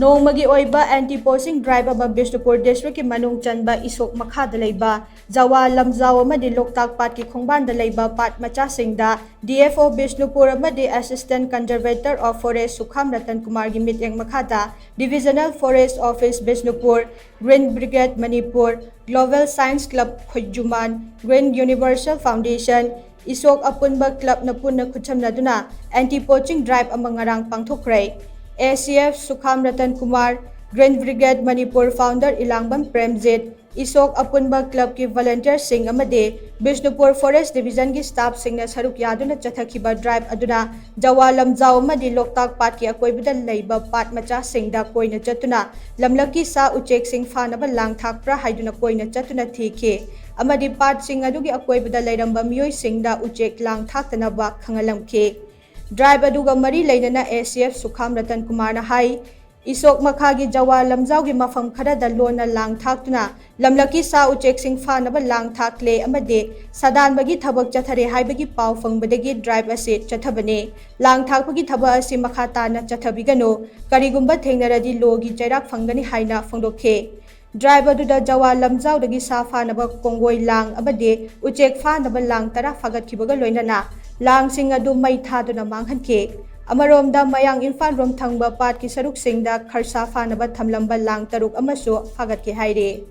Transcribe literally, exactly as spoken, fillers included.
ꯅꯣꯡꯃꯒꯤ ꯑꯣꯏꯕ anti poaching drive ꯑꯃ ꯕꯤꯁꯅꯨꯄꯨꯔ district ꯀꯤ ꯃꯅꯨꯡ ꯆꯟꯕ ꯏꯁꯣꯛ ꯃꯈꯥꯗ ꯂꯩꯕ ꯖꯋꯥ ꯂꯝꯖꯥꯎ ꯑꯃꯗꯤ ꯂꯣꯛꯇꯥꯛ ꯄꯥꯠꯀꯤ ꯈꯣꯡꯕꯥꯟꯗ ꯂꯩꯕ ꯄꯥꯠ ꯃꯆꯥꯁꯤꯡꯗ D F O ꯕꯤꯁꯅꯨꯄꯨꯔ ꯑꯃꯗꯤ Assistant Conservator of Forest ꯁꯨꯈꯥꯝ Ratan ꯀꯨꯃꯥꯔꯒꯤ ꯃꯤꯠꯌꯦꯡ ꯃꯈꯥꯗ Divisional Forest Office Bishnupur, Green Brigade Manipur, Global Science Club ꯈꯣꯏꯖꯨꯃꯥꯟ, Green Universal Foundation, ꯏꯁꯣꯛ ꯑꯄꯨꯟꯕ club ꯅ ꯄꯨꯟꯅ ꯈꯨꯠꯁꯝꯅꯗꯨꯅ anti poaching drive ꯑꯃ ꯉꯔꯥꯡ ꯄꯥꯡꯊꯣꯛꯈ꯭ꯔꯦ꯫ A C F ꯁꯨꯈꯥꯝ Ratan Kumar, Green Brigade Manipur founder ꯏꯂꯥꯡꯕꯝ Premjit, ꯏꯁꯣꯛ ꯑꯄꯨꯟꯕ club ꯀꯤ volunteer ꯁꯤꯡ ꯑꯃꯗꯤ ꯕꯤꯁꯅꯨꯄꯨꯔ Forest Division ꯒꯤ staff ꯁꯤꯡꯅ ꯁꯔꯨꯛ ꯌꯥꯗꯨꯅ ꯆꯠꯊꯈꯤꯕ drive ꯑꯗꯨꯅ ꯖꯋꯥ ꯂꯝꯖꯥꯎ ꯑꯃꯗꯤ ꯂꯣꯛꯇꯥꯛ ꯄꯥꯠꯀꯤ ꯑꯀꯣꯏꯕꯗ ꯂꯩꯕ ꯄꯥꯠ ꯃꯆꯥꯁꯤꯡꯗ ꯀꯣꯏꯅ ꯆꯠꯇꯨꯅ ꯂꯝꯂꯛꯀꯤ ꯁꯥ ꯎꯆꯦꯛꯁꯤꯡ ꯐꯥꯅꯕ ꯂꯥꯡ ꯊꯥꯛꯄ꯭ꯔꯥ ꯍꯥꯏꯗꯨꯅ ꯀꯣꯏꯅ ꯆꯠꯇꯨꯅ ꯊꯤꯈꯤ ꯑꯃꯗꯤ ꯄꯥꯠꯁꯤꯡ ꯑꯗꯨꯒꯤ ꯑꯀꯣꯏꯕꯗ ꯂꯩꯔꯝꯕ ꯃꯤꯑꯣꯏꯁꯤꯡꯗ ꯎꯆꯦꯛ ꯂꯥꯡ ꯊꯥꯛꯇꯅꯕ ꯈꯪꯍꯜꯂꯝꯈꯤ꯫ Drive ꯑꯗꯨꯒ ꯃꯔꯤ ꯂꯩꯅꯅ A C F ꯁꯨꯈꯥꯝ ꯔꯇꯟ ꯀꯨꯃꯥꯔꯅ ꯍꯥꯏ, ꯏꯁꯣꯛ ꯃꯈꯥꯒꯤ ꯖꯋꯥ ꯂꯝꯖꯥꯎꯒꯤ ꯃꯐꯝ ꯈꯔꯗ ꯂꯣꯟꯅ ꯂꯥꯡ ꯊꯥꯛꯇꯨꯅ ꯂꯝꯂꯛꯀꯤ ꯁꯥ ꯎꯆꯦꯛꯁꯤꯡ ꯐꯥꯅꯕ ꯂꯥꯡ ꯊꯥꯛꯂꯦ ꯑꯃꯗꯤ ꯁꯥꯗꯥꯟꯕꯒꯤ ꯊꯕꯛ ꯆꯠꯊꯔꯦ ꯍꯥꯏꯕꯒꯤ ꯄꯥꯎ ꯐꯪꯕꯗꯒꯤ drive ꯑꯁꯤ ꯆꯠꯊꯕꯅꯤ꯫ ꯂꯥꯡ ꯊꯥꯛꯄꯒꯤ ꯊꯕꯛ ꯑꯁꯤ ꯃꯈꯥ ꯇꯥꯅ ꯆꯠꯊꯕꯤꯒꯅꯨ, ꯀꯔꯤꯒꯨꯝꯕ ꯊꯦꯡꯅꯔꯗꯤ law ꯒꯤ ꯆꯩꯔꯥꯛ ꯐꯪꯒꯅꯤ ꯍꯥꯏꯅ ꯐꯣꯡꯗꯣꯛꯈꯤ꯫ Drive ꯑꯗꯨꯗ ꯖꯋꯥ ꯂꯝꯖꯥꯎꯗꯒꯤ ꯁꯥ ꯐꯥꯅꯕ ꯀꯣꯡꯒꯣꯏ ꯂꯥꯡ ꯑꯃꯗꯤ ꯎꯆꯦꯛ ꯐꯥꯅꯕ ꯂꯥꯡ ꯇꯔꯥ ꯐꯥꯒꯠꯈꯤꯕꯒ ꯂꯣꯏꯅꯅ ꯂꯥꯡꯁꯤꯡ ꯑꯗꯨ ꯃꯩ ꯊꯥꯗꯨꯅ ꯃꯥꯡꯍꯟꯈꯤ꯫ ꯑꯃꯔꯣꯝꯗ ꯃꯌꯥꯡ ꯏꯝꯐꯥꯜ ꯔꯣꯝ ꯊꯪꯕ ꯄꯥꯠꯀꯤ ꯁꯔꯨꯛꯁꯤꯡꯗ ꯈꯔꯁꯥ ꯐꯥꯅꯕ ꯊꯝꯂꯝꯕ ꯂꯥꯡ ꯇꯔꯨꯛ ꯑꯃꯁꯨ ꯐꯥꯒꯠꯈꯤ ꯍꯥꯏꯔꯤ꯫